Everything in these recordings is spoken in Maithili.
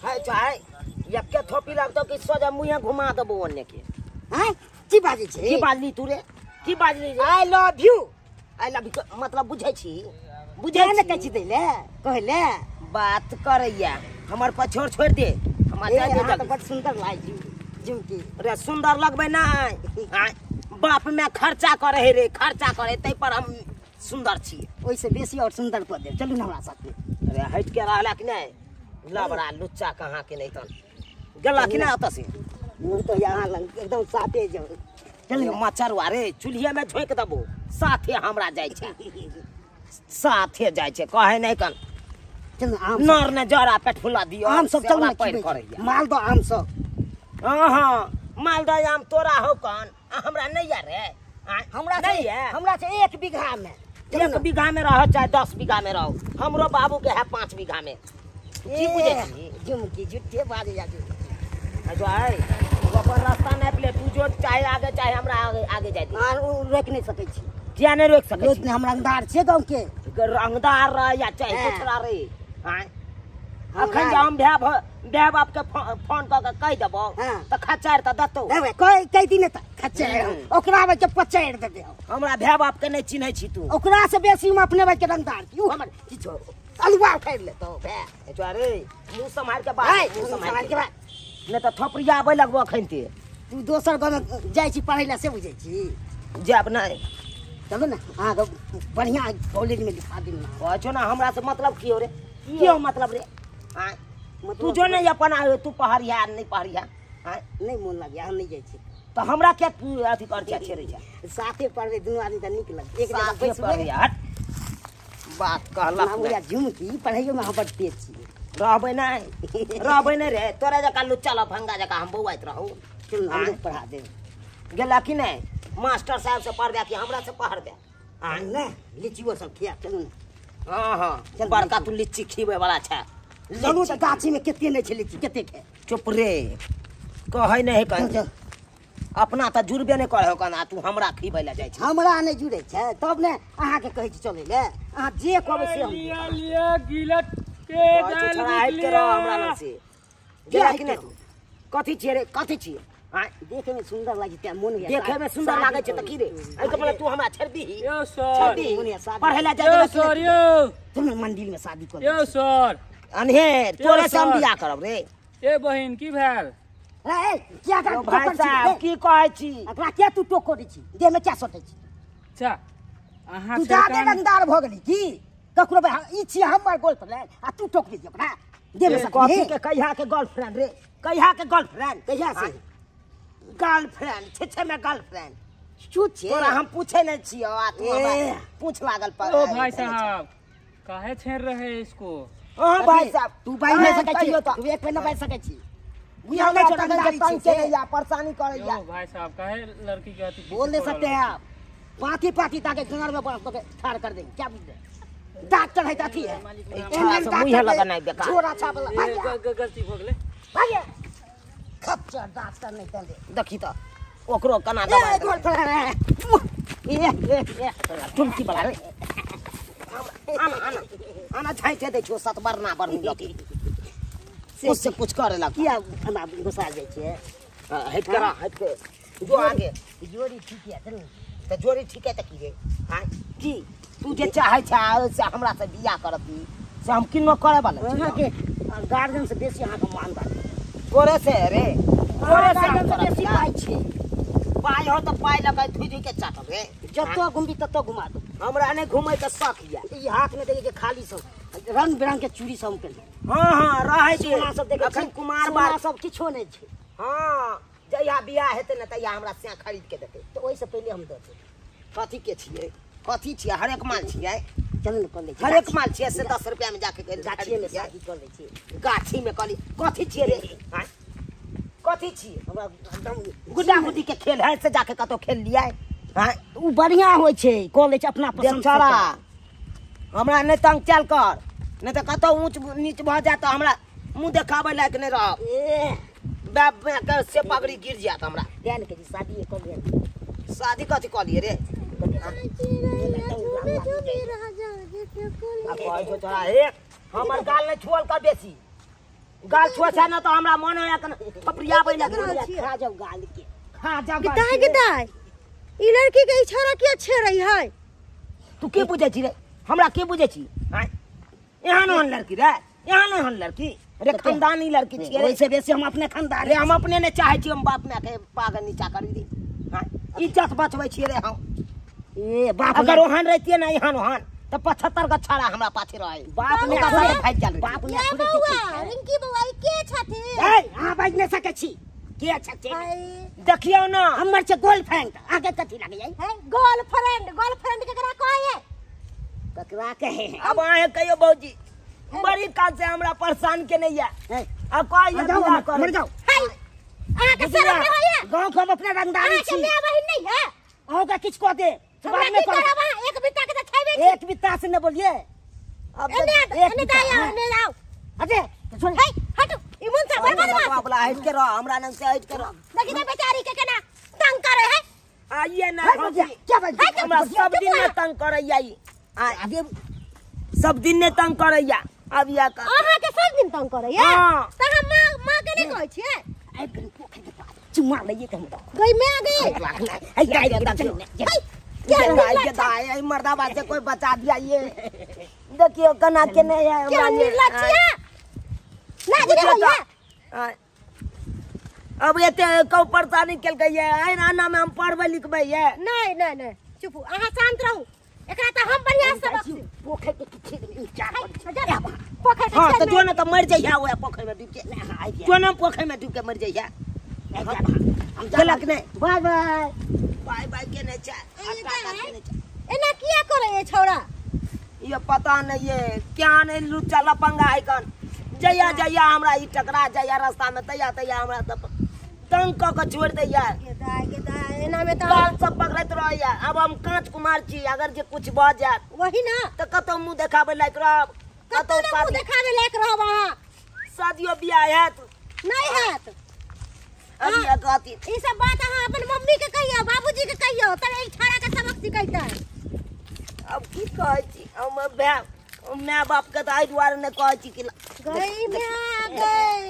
है चाहे यक्के थोपी लगतो कि सोजा मुंहे घुमा देबो ओने के। हैं की बाजै छी? की बाजली तू रे? की बाजली रे? I love you. I love you मतलब बुझै छी? बुझै ने कहै छी दैले कहले बात करैया हमर पछोर छोड़ दे हमरा जाय दे। त बड़ सुंदर लागै छी झुमकी। रे सुंदर लगबै नै बाप में खर्चा करे है रे खर्चा करे तै पर हम सुंदर छी ओइसे बेसी और सुंदर कर देब। चलू न हमरा साथे। अरे हट के रहला कि नै लबड़ा लुच्चा कहाँ के नहीं तन गेला कि नै ओतऽ से? मुँह तो यहाँ लग एकदम साथे जाओ। चल मचरवा रे चूल्हिया में झोंक देबो साथे हमरा जाइ छै साथे जाइ छै कहे नहीं कन। चल आम नर ने जरा पेट फुला दियो आम सब चल न करैया मालदह आम सब। हां हां मालदह आम तोरा हो कन हमरा नहीं यार रे। हमरा नहीं है हमरा से 1 बीघा में। 1 बीघा में रहो चाहे 10 बीघा में रहो हमरो बाबू के है 5 बीघा में। की बुझै छी झुमकी झूठे बाजे जा जो आए अपन रास्ता नापि ले तू जो चाहे आगे चाहे हमरा आगे आगे जाय। आर उ रोक नहीं सकै छी। किया नहीं रोक सकै छी? हम रंगदार छियै गांव के। रंगदार रह या चाहे कुछ रे। हां अखन जे हम भाय बाप के फोन क के कहि देबो त खचार त दतो। देबै कहि कहि दिन त खचार ओकरा बे के पचार देबे। हमरा भाय बाप के नहीं चिन्है छी तू। ओकरा से बेसी हम अपने भाई के रंगदार छी। उ हमर किछो अलुआ उखाड़ि लेतो भाय। जो रे मुंह सम्हार के बात मुंह सम्हार के बात नहीं त थपरिया आबै लगबो अखन ते। तू दोसर गाँव जाइ छी पढ़ै लए से बुझै छी? जायब नहीं। चलू ने अहाँके बढ़िया कॉलेज में लिखा दिम ना। कहै छौ ना हमरा से मतलब की हो रे? की हो मतलब रे? आँय तू जो नहीं अपन आयो तू पहरिया नहीं पहरिया। आँय नहीं मोन लगैया हम नहीं जाइ छी। तो हमरा क्या अथी कर छै छेड़ै छै? साथे पढ़बै दुनू आदमी त नीक लगतै। एक जगह बैसबै हट बात कहलक हमरा झुमकी पढ़ैयो में हम बड़ तेज छी। रहबै नहीं रहबै नहीं रे तोरा जकाँ लुच्चा लफंगा जकाँ हम बौआइत रहू। चल हम पढ़ा देब। गेला कि नहीं मास्टर साहब से पढ़ दे कि हमरा से पढ़ दे? आ ने लीचियो सब खिया चलू ने। हां हां बड़का तू लीची खिबै वाला छै। चलू त गाछी में कते नहीं छै लीची कते के। चुप रे कहै नहीं कह अपना त जुड़बे नहीं करे हो कना तू हमरा खिबै ले जाइ छै। हमरा नहीं जुड़ै छै तब ने अहाँ के कहै छी चलै ले। अहाँ जे कहबै से हम लिया लिया गिलट के दाल के रह हमरा लग से गेला कि नहीं? कथी छियै रे कथी छियै? हां देखे में सुंदर लागे छै मोन होइया। देखे में सुंदर लागे छै त की रे एहि के मतलब तू हमरा छेड़ दीही? यो सर पढ़ै ले जाय यो सर यो तुम मंदिर में शादी कर यो सर अनहेर तोरे से हम बियाह करब रे। ए बहिन की भेल रे? क्या कर भाई साहब की कहै छी? एकरा क्या तू टोको दै छी देह में क्या सटै छी? अच्छा अहाँ तू जादे रंगदार भ गेली की ककरो ई छी हमर गर्लफ्रेंड आ तू टोक दी ओकरा देह में कथी के कहिया के गर्लफ्रेंड रे? कहिया के गर्लफ्रेंड? कहिया से गर्लफ्रेंड छे छे में गर्लफ्रेंड चूचे तोरा हम पूछे नहीं छियो आ तू हमरा पूछ लागल पर। ओ भाई साहब काहे छेड़ रहे इसको? हां भाई साहब तू बाज नहीं सकै छी तू एक पे न बाज सकै छी। ई हमरा तंग के या परेशानी करैया। ओ भाई साहब काहे लड़की के अथी बोल नहीं सकते हैं आप। पाती पाती ताके घर में बस तो ठाड़ कर देंगे क्या बुझ डॉक्टर है अथी है मुंह लगनाइ बेकार छोरा छापला गलती भ गेलै भागे खच्चर डॉक्टर नहीं तंदे देखी त ओकरो कना दबाइ ए ए ए टुमकी वाला रे आना आना आना झाइटे दै छौ सत बरना बरनी लकी कुछ से कुछ करे लग किया हमरा गुस्सा जाइ छै? हट करा हट के जो आगे जोड़ी ठीक है चल त जोड़ी ठीक है त की रे? हां की तू जे चाहै छै से हमरा से बियाह करती से हम किनो करे वाला छी। अहाँ के गार्जियन से बेसी अहाँ के मानदार तोरे से रे तोरे से गार्जियन से बेसी पाइ छै। पाइ हो त पाइ लगे धुइ धुइ के चाटब रे। जतऽ घुमबी ततऽ घुमा दू। हमरा नहीं घुमै के शौक या। ई हाथ में देखै के खाली सब रंग बिरंग के चूड़ी सब पेन्ह। हां हां रहै छै सोना सब देखै अखन कुमार बार सब किछो नहीं छै। हां जहिया बियाह हेतै ने तहिया हमरा से खरीद के देतै त ओइ से पहिले हम दऽ देबै। कथी के छियै कथी छियै? हरेक माल छियै। चल ने कर लै छी हरेक माल छियै से 10 रुपया में जाके गाछी में शादी कर लै छी। गाछी में कहली कथी छियै रे? हां कथी छियै? हमरा एकदम गुड्डा गुड्डी के खेल है से जाके कतौ खेल लियै। हां उ बढ़िया होइ छै कऽ लै छै अपना पसंद से। हमरा नहीं तंग चल कर नहीं त कतौ ऊंच नीच भ जाय त हमरा मुंह देखाबै लायक नहीं रहब। ए बाप के से पगड़ी गिर जात हमरा। ध्यान के शादी कर लियै। शादी कथी कऽ लियै रे? आ कहै छौ तोरा हे हमर गाल नहीं छुअल कर बेसी। गाल छुआ छै ना तो हमरा मन होया कन थपरियाबै ना खा जाओ गाल के खा जाओ। दाय गे दाय ई लड़की के इशारा किया छे रही है? तू के बुझै छी रे? हमरा के बुझै छी? हां एहन ओहन लड़की रे, एहन ओहन लड़की रे, खानदानी लड़की छी रे। ओइसे बेसी हम अपने खानदान रे, हम अपने ने चाहे छी हम बाप माय के पागल नीचा करी दी। हां इज्जत बचबै छी रे हम। ए बाप अगर ओहन रहतिए ना एहन ओहन त 75 गो छाड़ा हमरा पाछे रहे। बाप ने भाग चल बाप ने के बौआ रिंकी बौआ ई के छथिन? ए अहाँ बाजि नै सकै छी के छथिन? देखियौ ना हमर छै गर्लफ्रेंड। आगे कथी लागै है? गर्लफ्रेंड गर्लफ्रेंड केकरा कहै है? ककरा कहै है? अब अहाँ कहियो भौजी बड़ी काल से हमरा परेशान के नहीं है। अब कहै जाओ मर जाओ। हाय अहाँ के शरम नै होइए? गांव के हम अपने रंगदारी छी। अहाँ के माय बहिन नहीं है? अहाँ के किछ कह दे बाद में करब। एक बित्ता के त छेबे छी। एक बित्ता से न बोलिए। अब एने दाया एने आओ। अरे सुन हे हटो ई मुन से बर्बाद बात वाला हट के रह, हमरा नंग से हट के रह। देखी ने बेचारी के केना तंग करे है। आइए ना क्या बात हमरा सब दिन ने तंग करैया ई। आगे सब दिन ने तंग करैया। अब या का अहाँ के सब दिन तंग करैया त हम मां मां के नै कहै छियै? आइ कन पोखर के पास चुमा लइए के हम गई मैं आ गई। आई आई क्या दाई मर्दाबा से कोई बचा दिया ये। देखियो कना के नहीं है। क्या निर्लज्ज छियै? लाज नै होइए? अब एते कौ परेशानी केलकै ये आना में हम पढ़बै लिखबै ये। नहीं नहीं नहीं चुप अहाँ शांत रहू। एकरा त हम बढ़िया से सबक पोखर के खेत में चार पोखर के। हां त जो न त मर जइहा ओए पोखर में डूब के। जो न पोखर में डूब के मर जइहा। हम गेलक नै। बाय बाय बाय बाय के नै छै। एना किया करे ए छौड़ा? ये पता नहीं ये क्या नहीं लुच्चा लपंगा है कन। जइया जइया हमरा ई टकरा जइया रास्ता में तैया तैया हमरा त तंग क के छोड़ दैया। के दाय के दाय एना में त कान सब पकड़ैत रहैया। अब हम कांच कुमार छी, अगर जे कुछ भ जायत वही ना त कतौ मुंह देखाबै लायक रहब? कतौ मुंह देखाबै लायक रहब अहाँ? शादियो बियाह हैत नहीं हैत। अब ये कहती ई सब बात अहाँ अपन मम्मी के कहियो बाबूजी के कहियो तब ई छाड़ा के सबक सिखैतै। अब की कहै छी हम my बाप के त एहि दुआरे नहि कहै छी कि गई my गई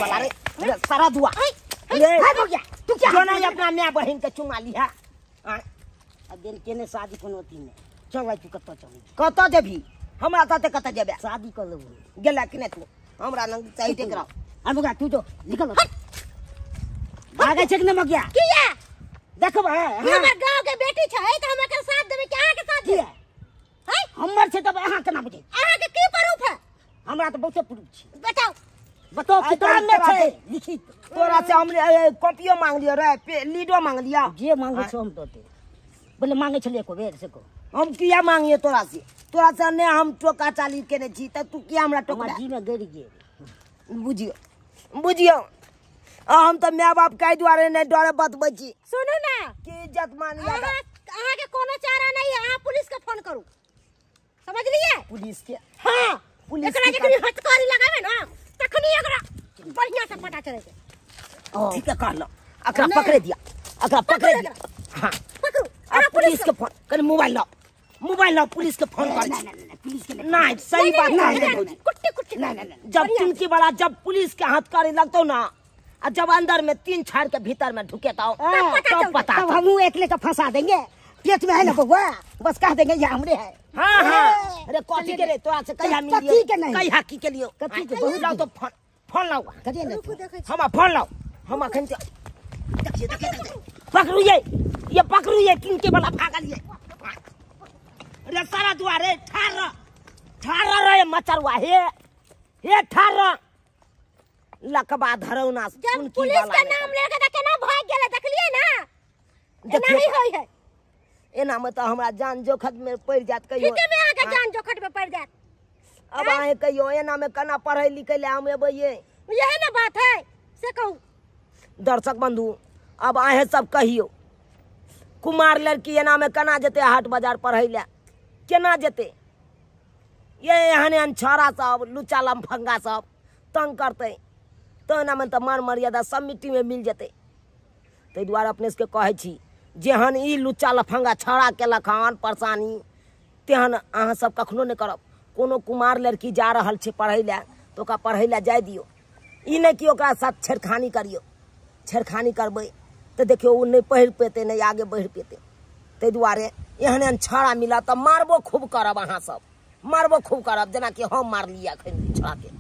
वाला रे सारा दुआ रे हो गया। तू क्या जो नहीं अपना my बहिन के चुमा लिहा। अब दिन केने शादी कोनो अथी नै चल तू कतौ चल कतौ जेबही हमरा साथे कतौ जेबे? शादी कर लेबू गेला कि नै तू हमरा लग चाहिए रह। अब तू तो निकल भागै छै कि नै मगिया? किया देखब हमर गांव के बेटी छै त हम एकर साथ देबै कि अहाँ के साथ देबै? हैं हमर छै तब अहाँ केना बुझै? अहाँ के की प्रूफ है? हमरा त बहुते प्रूफ छै। बताओ बताओ किताब में छै लिखित। तोरा से हम कॉपियो मांग लियो रे, लीडो मांग लिया, जे मांगै छै हम दऽ दे। बोले मांगै छलियै एको बेर से को हम किया मांगिए तोरा से? तोरा से ने हम टोका चाली केने छी त तू किया हमरा टोकरा? जी में गड़ गेल। बुझियो बुझियो हम त my बाप के दुआरे नै डरे बतबै छी। सुनू ना कि इज्जत मान लिया। अहाँ के कोनो चारा नहीं है, अहाँ पुलिस के फोन करू समझलिए? पुलिस के? हां पुलिस एकरा जखनी हथकड़ी लगाबे ना तखनी एकरा बढ़िया से पता चले छै। ठीक है कहलो एकरा पकड़े दिया, एकरा पकड़े दिया। हां पकड़ू आ पुलिस के फोन कर। मोबाइल लाओ मोबाइल लाओ पुलिस के फोन कर। नहीं नहीं पुलिस के नहीं सही बात नहीं भौजी। कुट्टी कुट्टी नहीं नहीं जब तुमकी वाला जब पुलिस के हाथ करे लगतो ना आ जब अंदर में तीन छाड़ के भीतर में ढुकेता तब पता तब हमू एकले के फंसा देंगे। पेट में है ना बउआ बस कह देंगे ये हमरे है। हां हां अरे कथी के रे तोरा से कहिया मिलियो? कथी के नहीं कहिया की के लियो? कथी के बहुत लाओ तो फोन फोन लाओ करिए ना हम फोन लाओ हम अखन देखिए देखिए पकड़ू ये पकड़ू ये किनके वाला भागल ये रे सारा दुआरे ठार ठार रे मचरवा हे हे ठार लकबा धरौना। जब पुलिस के नाम लेके त केना भाग गेलै देखलियै ना? एना ही होय है। एना में त हमरा जान जोखत में पड़ जात कहियो। ठीके में अहाँ के जान जोखत में पड़ जात। अब अहाँ कहियो एना में केना पढ़ै लिखै ले हम एबै? यही ना बात है से कहू। दर्शक बंधु अब अहें सब कहियो कुमार लड़की एना में केना जेतै हाट बाजार पढ़ै ले? केना जेतै? ये एहन एहन छौड़ा सब लुच्चा लमफंगा सब तंग करतै तो एना में तऽ मान मर्यादा सब मिट्टी में मिल जेतै। ताहि दुआरे अपने सबके कहै छी जेहन ई लुच्चा लफंगा छौड़ा केलक हन परेशानी तेहन अहाँ सब कखनो नहि करब। कोनो कुमार लड़की जा रहल छै पढ़ै लए तऽ ओकरा पढ़ै लए जाय दियौ। ई नहि कि ओकरा साथ छेड़खानी करियौ। छेड़खानी करबै तऽ देखियौ ओ नहि पढ़ि पेतै, नहि आगे बढ़ि पेतै। ताहि दुआरे एहन एहन छौड़ा मिलत तऽ मारबो खूब करब, अहाँ सब मारबो खूब करब, जेनाकि हम मारलियै एखन छौड़ाके।